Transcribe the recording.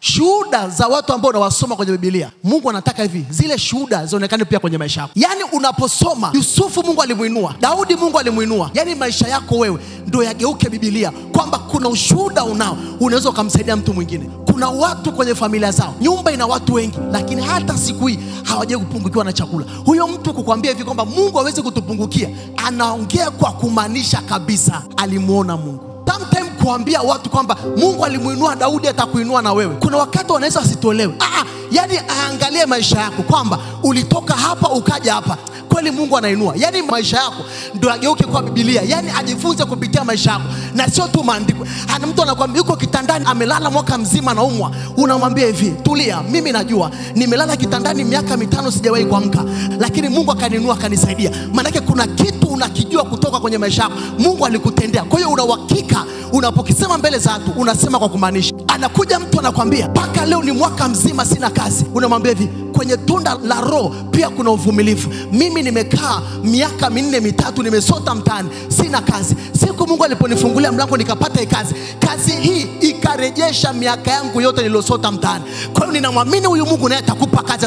Shuhuda za watu ambao unawasoma kwenye Biblia, Mungu anataka hivi zile shuhuda zionekane pia kwenye maisha yako. Yaani unaposoma Yusufu Mungu alimuinua, Daudi Mungu alimuinua, yaani maisha yako wewe ndio yageuke Biblia, kwamba kuna ushuhuda unao, unaweza ukamsaidia mtu mwingine. Kuna watu kwenye familia zao, nyumba ina watu wengi, lakini hata siku hii hawajawahi kupungukiwa na chakula. Huyo mtu kukwambia hivi kwamba Mungu hawezi kutupungukia, anaongea kwa kumaanisha kabisa alimuona Mungu. Sometimes kuambia watu kwamba Mungu alimuinua Daudi atakuinua na wewe, kuna wakati wanaweza wasitolewe. Yaani aangalie maisha yako kwamba ulitoka hapa ukaja hapa, kweli Mungu anainua. Yaani maisha yako ndio ageuke kwa Biblia, yaani ajifunze kupitia maisha yako na sio tu maandiko. Ana mtu anakuambia yuko kitandani amelala mwaka mzima anaumwa, unamwambia hivi, tulia, mimi najua nimelala kitandani miaka 5 sijawahi kuamka, lakini Mungu akaninua akanisaidia. Maana kuna kitu unakijua kutoka kwenye maisha yako Mungu alikutendea. Kwa hiyo una uhakika unapokisema mbele za watu unasema kwa kumaanisha. Anakuja mtu anakuambia mpaka leo ni mwaka mzima sina kazi, unamwambia hivi, kwenye tunda la Roho pia kuna uvumilivu. Mimi nimekaa miaka 4 3 nimesota mtaani sina kazi. Siku Mungu aliponifungulia mlango nikapata hii kazi, kazi hii ikarejesha miaka yangu yote niliyosota mtaani. Kwa hiyo ninamwamini huyu Mungu naye atakupa kazi.